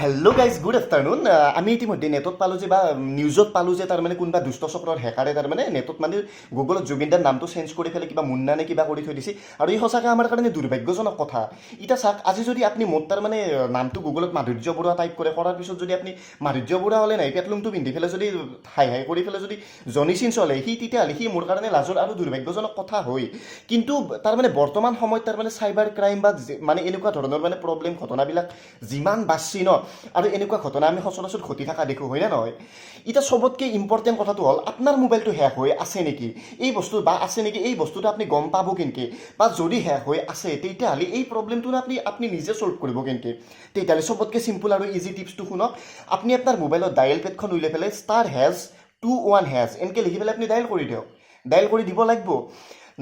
Hello guys, good afternoon. আমি ইতিমধ্যে নেটত পালোঁ যে বা নিউজত পালোঁ যে তাৰমানে কোনোবা দুষ্ট চক্ৰৰ হেকাৰে তাৰমানে নেটত মানে গুগলত জুবিনদাৰ নামটো চেঞ্জ কৰি পেলাই কিবা মুন্না নে কিবা কৰি থৈ দিছে। আৰু ই সঁচাকৈ আমাৰ কাৰণে দুৰ্ভাগ্যজনক কথা। এতিয়া চাওক, আজি যদি আপুনি মোৰ তাৰমানে নামটো গুগলত মাধুৰ্য বৰুৱা টাইপ কৰে, কৰাৰ পিছত যদি আপুনি মাধুৰ্য বৰুৱা হ'লে নাই, পেটলুংটো পিন্ধি পেলাই যদি হাই হাই কৰি পেলাই যদি জনি চিনছ হ'লে সি, তেতিয়াহ'লে সি মোৰ কাৰণে লাজৰ আৰু দুৰ্ভাগ্যজনক কথা হয়। কিন্তু তাৰমানে বৰ্তমান সময়ত তাৰমানে চাইবাৰ ক্ৰাইম বা মানে এনেকুৱা ধৰণৰ মানে প্ৰব্লেম ঘটনাবিলাক যিমান বাঢ়ছি ন, আৰু এনেকুৱা ঘটনা আমি সচৰাচৰ ঘটি থকা দেখোঁ, হয়নে নহয়? এতিয়া চবতকৈ ইম্পৰ্টেণ্ট কথাটো হ'ল, আপোনাৰ মোবাইলটো হেক হৈ আছে নেকি এই বস্তু বা আছে নেকি, এই বস্তুটো আপুনি গম পাব কেনেকৈ? বা যদি হেক হৈ আছে, তেতিয়াহ'লে এই প্ৰব্লেমটো আপুনি নিজে ছল্ভ কৰিব কেনেকৈ? তেতিয়াহ'লে চবতকৈ চিম্পল আৰু ইজি টিপছটো শুনক। আপুনি আপোনাৰ মোবাইলত ডায়েল পেডখন উলিয়াই পেলাই *#21# এনেকৈ লিখি পেলাই আপুনি ডায়েল কৰি দিয়ক, ডায়েল কৰি দিব লাগিব।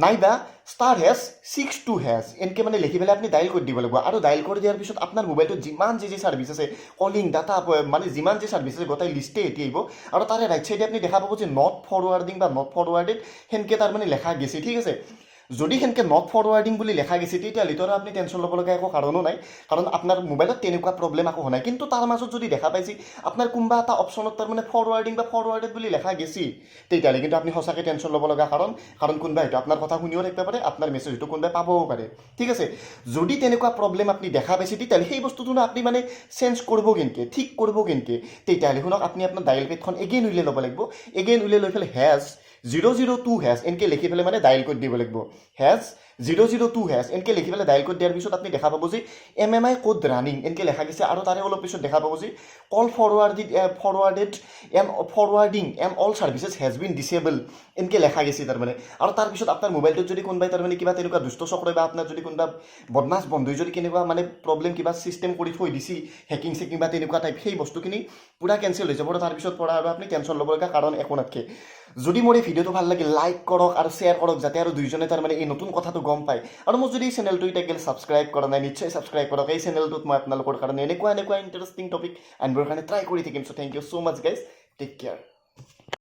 নাইবা *#62# এনেকৈ মানে লিখি পেলাই আপুনি ডায়েল কৰি দিব লাগিব। আৰু ডায়েল কৰি দিয়াৰ পিছত আপোনাৰ মোবাইলটোত যিমান যি যি ছাৰ্ভিচ আছে, কলিং, ডাটা, মানে যিমান যি ছাৰ্ভিচ আছে, গোটেই লিষ্টে এটি আহিব। আৰু তাৰে ৰাইট চাইডে আপুনি দেখা পাব যে not forwarding বা not forwarded সেনেকৈ তাৰমানে লেখা গৈছে, ঠিক আছে? যদি সেনেকৈ not forwarding বুলি লেখা গৈছে, তেতিয়াহ'লে আৰু আপুনি টেনশ্যন ল'ব লগা একো কাৰণো নাই, কাৰণ আপোনাৰ মোবাইলত তেনেকুৱা প্ৰব্লেম একো হোৱা নাই। কিন্তু তাৰ মাজত যদি দেখা পাইছে আপোনাৰ কোনোবা এটা অপশ্যনত তাৰমানে ফৰৱাৰ্ডিং বা ফৰৱাৰ্ডেড বুলি লেখা গেছি, তেতিয়াহ'লে কিন্তু আপুনি সঁচাকৈ টেনশ্যন ল'ব লগা কাৰণ, কাৰণ কোনোবাই হয়তো আপোনাৰ কথা শুনিও থাকিব পাৰে, আপোনাৰ মেছেজ হয়তো কোনোবাই পাবও পাৰে, ঠিক আছে? যদি তেনেকুৱা প্ৰব্লেম আপুনি দেখা পাইছে, তেতিয়াহ'লে সেই বস্তুটো ন আপুনি মানে চেঞ্জ কৰিব কেনেকৈ, ঠিক কৰিব কেনেকৈ? তেতিয়াহ'লে শুনক, আপুনি আপোনাৰ ডায়েল পেডখন এগেইন উলিয়াই ল'ব লাগিব। এগেইন উলিয়াই লৈ পেলাই #002# এনেকৈ লিখি পেলাই মানে ডায়েল কৰি দিব লাগিব। #002# এনেকৈ লিখি পেলাই ডায়েল কৰি দিয়াৰ পিছত আপুনি দেখা পাব যে এমএমআই কোড ৰানিং এনেকৈ লেখা গৈছে। আৰু তাৰে অলপ পিছত দেখা পাব যে call forwarded and forwarding and all services has been disable এনেকৈ লেখা গৈছে তাৰমানে। আৰু তাৰপিছত আপোনাৰ মোবাইলটোত যদি কোনোবাই তাৰমানে কিবা তেনেকুৱা দুষ্ট চক্ৰই বা আপোনাৰ যদি কোনোবা বদমাছ বন্ধুই যদি কেনেকুৱা মানে প্ৰব্লেম কিবা চিষ্টেম কৰি থৈ দিছি, হেকিং চেকিং বা তেনেকুৱা টাইপ, সেই বস্তুখিনি পূৰা কেঞ্চেল হৈ যাব। আৰু তাৰপিছত পৰা আৰু আপুনি টেনশ্যন ল'ব লগা কাৰণ একো নাথাকে। যদি মোৰ এই ভিডিঅ'টো ভাল লাগে, লাইক কৰক আৰু শ্বেয়াৰ কৰক, যাতে আৰু দুইজনে তাৰমানে এই নতুন কথাটো গম পায়। আৰু মোৰ যদি এই চেনেলটো এতিয়া ছাবস্ক্ৰাইব কৰা নাই, নিশ্চয় ছাবস্ক্ৰাইব কৰক। এই চেনেলটোত মই আপোনালোকৰ কাৰণে এনেকুৱা এনেকুৱা ইণ্টাৰেষ্টিং টপিক আনিবৰ কাৰণে ট্ৰাই কৰি থাকিম। So thank you so much, guys, take care.